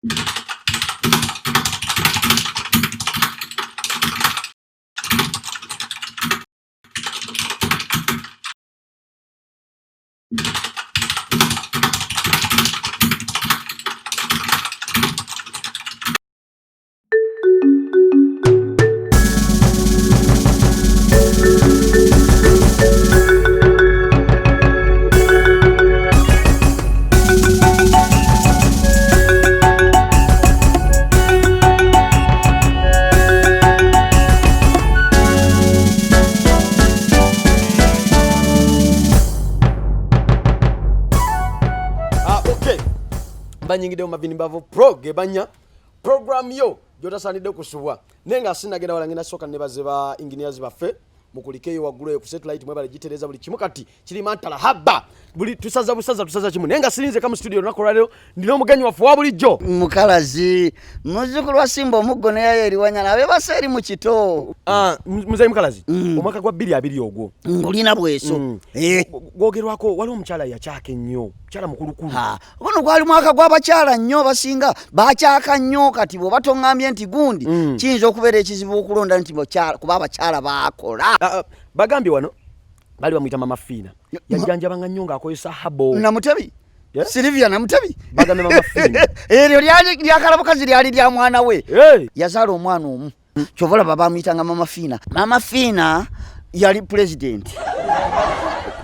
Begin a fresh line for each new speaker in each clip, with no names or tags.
Ah, okay. Banyingidde mu Mavini Mbavu Pro gebanya program yo gyotasaanidde kusubwa naye nga sinagenda wala ngenda sooka nebaze ba engineers baffe mukulikeeyo waggulu eyo ku satellite mwebale gitereeza buli kimu kati kiri mantala habba buli tusaza busaza tusaza kimu naye nga sirinze kamu studio olunaku olwaleero ndina omugenyi waffe wa bulijjo
mukalazi muzzukulu wa simba omuggo neyayo eriwanyana abebasa eri mu kito.
Ah, muzeyi mukalazi. Omwaka gwa 2020 ogwo
ngulina bweso. Eh.
Gwogerwako waliwo omukyala yakyaka ennyo, mukyala mukulukulu.
Guno gwali mwaka gw'abakyala nnyo, abasinga bakyaka nnyo. Kati bw'oba toŋŋambye nti gundi, kiyinza okubeera ekizibu okulonda nti kuba abakyala baakola.
Ah, ah, bagambye wano bali bamuyita Mama Fiina, yajjanjabanga nnyo ng'akozesa herbal.
Namutebi.
Yeah?
Silivia Namutebi.
Bagambye Mama Fiina.
Eryo lyali lyakalabukazi, lyali lya mwana we.
Hey!
Yazaala omwana omu, kyova olaba bamuyitanga Mama Fiina. Mama Fiina yali pulezidenti.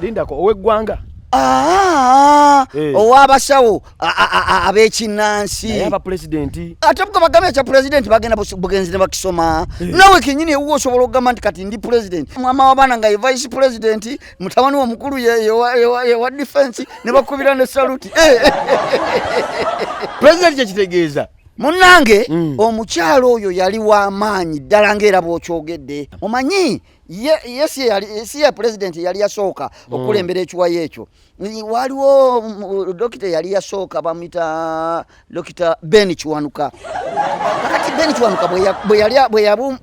Lindako, ow'eggwanga?
Ah,
Eh.
ow'abasawo ab'ekinnansi.
Naye aba pulezidenti.
Ate bwe bagambye ekya pulezidenti, bagenda bugenzi ne bakisoma. Nawe kenyini ewuwo osobola okugamba nti kati ndi pulezidenti, mwama w'abaana nga ye vice president, mutabani we omukulu ye wa defense, ne bakubira ne saluti. Eh.
Pulezidenti kyekitegeeza.
Munnange, omukyalo oyo yali w'amaanyi ddala ng'era bw'okyogedde. Omanyi ye si ye pulezidenti yali yasooka okukulembera ekiwayo ekyo. Waliwo dokita yali yasooka, bamuyita Dokita Ben Kiwanuka. Kakati Ben Kiwanuka bwe yali bwe yabu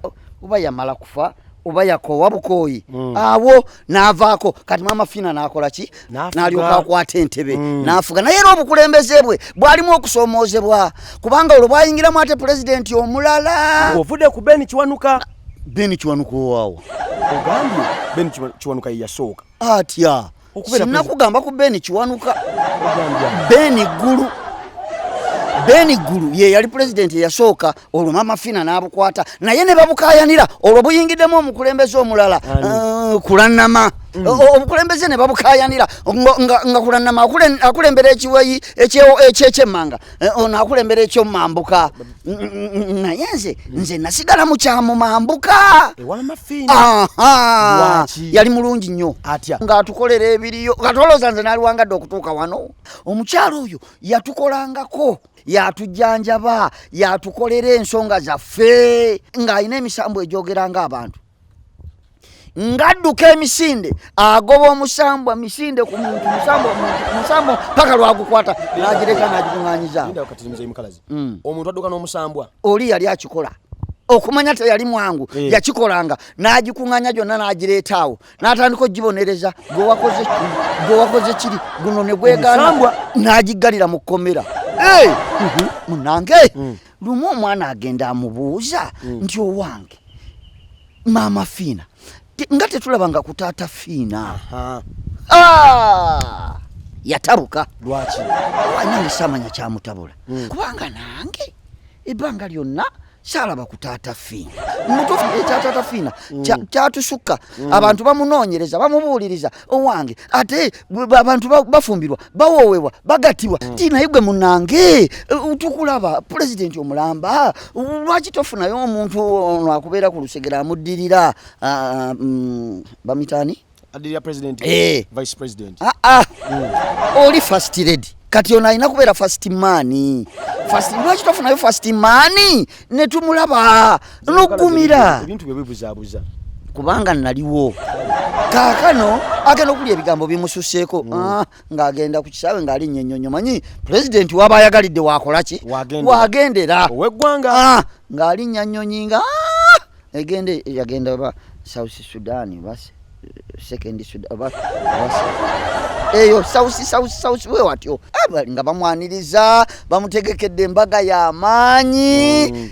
oba yamala kufa oba yakoowa bukooyi, awo n'avaako. Kati Mama Fina n'akola ki?
N'afuga.
N'alyoka akwata entebe n'afuga. Naye era obukulembeze bwe bwalimu okusoomoozebwa, kubanga olwo bwayingiramu ate pulezidenti omulala.
Ovudde ku Ben Kiwanuka.
Ben Kiwanuka owaawo?
Ogambye Ben Kiwanuka ye yasooka.
Atya?
Okubeera
Sinakugamba ku Ben Kiwanuka.
Ogambye ani?
Ben Ggulu. Ben Ggulu ye yali pulezidenti eyasooka. Olwo Mama Fina n'abukwata, naye ne babukayanira. Olwo buyingiddemu omukulembeze omulala.
Ani?
Kulannama. Obukulembeze ne babukayanira nga Kulannama akulembera ekiwayi ekyekyemmanga, ono akulembera ekyomambuka. Naye nze nasigala mu kyamumambuka.
Ewa Mama Fina.
Aha.
Lwaki?
Yali mulungi nnyo.
Atya?
Ng'atukolera ebiriyo. Katolooza nze naliwangadde okutuuka wano, omukyalo oyo yatukolangako, yatujjanjaba, yatukolera ensonga zaffe, ng'alina emisambu egyogera ng'abantu, ng'adduka emisinde, agoba omusambwa misinde ku muntu, musambwa muntu, musambwa, paka lwagukwata n'agireka n'agikuŋŋaanyiza.
Linda kati muzeyi Mukalazi. Omuntu adduka n'omusambwa?
Oli yali akikola, okumanya teyali mwangu.
Eh.
Yakikolanga n'agikuŋŋaanya gyonna n'agireeta awo n'atandika ogibonereza, gwe wakoze kino, gwe wakoze kiri, guno ne gwegaana.
Omusambwa?
N'agiggalira mu kkomera. Eh! Munange, lumu omwana agenda amubuuza nti, "Owange Maama Fiina, nga tetulabanga ku taata Fiina?"
Aha.
Ah! Yatabuka.
Lwaki?
Nange saamanya kyamutabula, kubanga nange ebbanga lyonna saalaba ku taata Fiina. Mutuufu, ekya taata Fiina kyatusukka. Abantu bamunoonyereza, bamubuuliriza, "Owange, ate abantu bafumbirwa, bawoowebwa, bagattibwa ti, naye gwe munange, tukulaba pulezidenti omulamba, lwaki tofunayo omuntu ono akubeera ku lusegere amuddirira?" Ah, bamitaani?
Addirira president?
Eh.
Vice president?
Ah, ah. Oli first lady, kati ono alina kubeera first man. First, lwaki tofunayo first man ne tumulaba n'oggumira?
Ebintu bye bibuzaabuza.
Kubanga naliwo. Kaakano agenda okulya ebigambo bimususeeko. Ah, ng'agenda ku kisaawe ng'alinnya ennyonyi. Manyi pulezidenti waba ayagalidde wakola ki?
Wagendera.
Wagendera.
Ow'eggwanga.
Ah, ng'alinnya nnyonyi nga egende, yagenda oba South Sudan basi. Second Sudan oba eyo South South South we watyo nga bamwaniriza, bamutegekedde embaga y'amaanyi.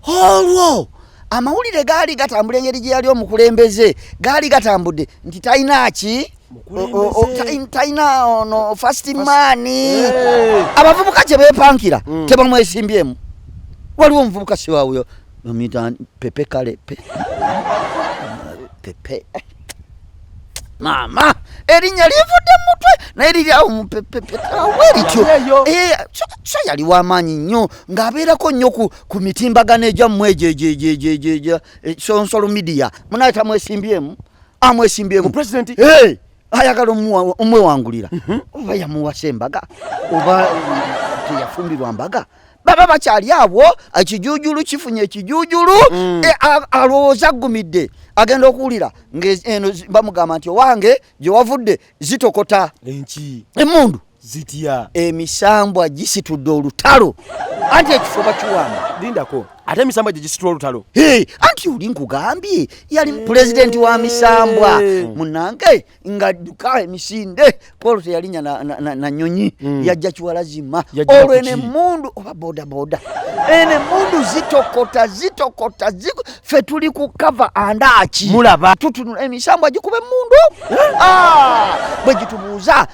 Olwo amawulire gaali gatambula engeri gye yali omukulembeze, gaali gatambudde nti talina ki, talina ono first man. Abavubuka kye beepankira tebamwesimbyemu. Waliwo omuvubuka siwawuyo bamuyita Pepe Kale, Pepe, maama erinnya livudde mutwe naye liri awo mupepepeawe lityo. So yali w'amaanyi nnyo ng'abeerako nnyo ku mitimbagano egyammwe egyo egyo social media. Munaye tamwesimbyemu, amwesimbyemu ayagala omwewangulira. Oba yamuwasa embaga oba teyafumbirwa mbaga, baba bakyali awo, ekijujulu kifunye ekijujulu. Alowooza aggumidde, agenda okuwulira ng'eno bamugamba nti owange gye wavudde zitokota emundu
zitya,
emisambwa gisitudde olutalo, anti ekifo bakiwamba.
Lindako, ate emisambwa gye gisitula olutalo?
Anti oli nkugambye yali pulezidenti wa misambwa munange, nga dduka emisinde kwolwo teyalinya na nyonyi, yajja kiwalazima. Olwo eno emundu oba bodaboda, eno emundu zitokota zitokota, ffe tuli ku kava andaaki.
Mulaba.
Tutunula emisambwa gikuba emundu bwe gitubuuza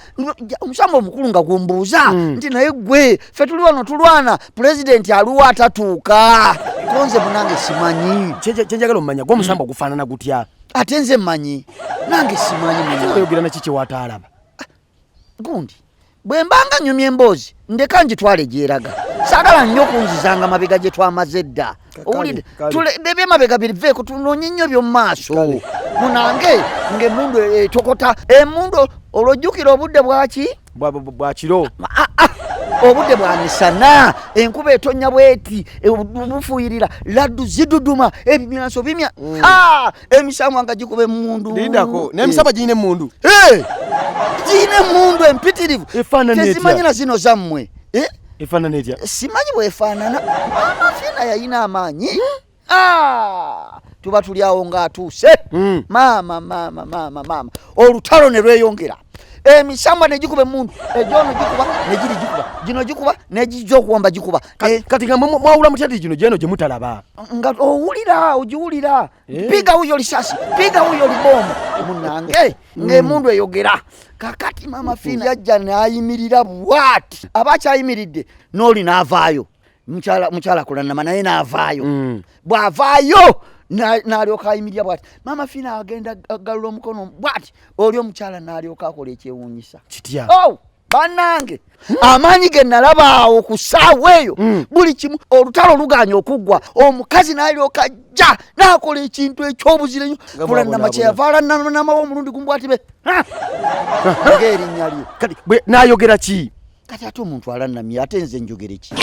omusambwa omukulu nga gwombuuza nti naye gwe ffe tuli wano tulwana, pulezidenti aluwa atatuuka? Konze munange simanyi.
Kyenjagala omumanya, gwe omusambwa gufaanana gutya?
Ate nze mmanyi, nange simanyi.
Oyogera naki kyewataalaba?
Gundi bwe mbanga nyumya emboozi ndeka ngitwale gyeraga, saagala nnyo okunzizanga mabega gye twamaze edda. Owulidde? Ebyemabega biveeko, tunoonye nnyo by'omu maaso. Munange ng'emmundu etokota emmundu, olwo ojjukira obudde bwaki?
Bwakiro.
Obudde bwa misana, enkuba etonya bweti, bufuuyirira, laddu ziduduma, ebimyanso bimya, emisambwa nga gikuba emmundu.
Lindako, n'emisambwa girina emmundu?
Girina emmundu empitirivu. Tezimanyi na zino zammwe.
Efaanana etya?
Simanyi bwefaanana. Maama Fiina yayina amaanyi. Tuba tuli awo ng'atuuse maama maama maama maama, olutalo ne lweyongera, emisambwa negikuba emundu, egyono gikuba negiri gikuba gino gikuba negijja okuwamba gikuba.
Kati nga mwawula mutya nti gino gyeno gye mutalaba?
Nga owulira, ogiwulira, piga huyo lisasi, piga huyo libomu. Munange ng'emundu eyogera. Kakati Maama Fiina yajja n'ayimirira bwati, aba akyayimiridde n'oli n'avaayo, mukyala Kulanama naye n'avaayo. Bw'avaayo n'alyoka ayimirira bwati, Maama Fiina agenda agalula omukono bwati, oli omukyala n'alyoka akola ekyewuunyisa.
Kitya?
Oh, bannange, amaanyi ge nalaba awo ku ssaawa eyo, buli kimu olutalo luganya okuggwa, omukazi n'alyoka ajja n'akola ekintu ekyobuzira ennyo.
Nga
Kulanama kyeyava alanamawo omulundi gumu bwati be ng'erinnya lye.
Kati bwe n'ayogera ki?
Kati ate omuntu alannamye, ate nze njogere ki?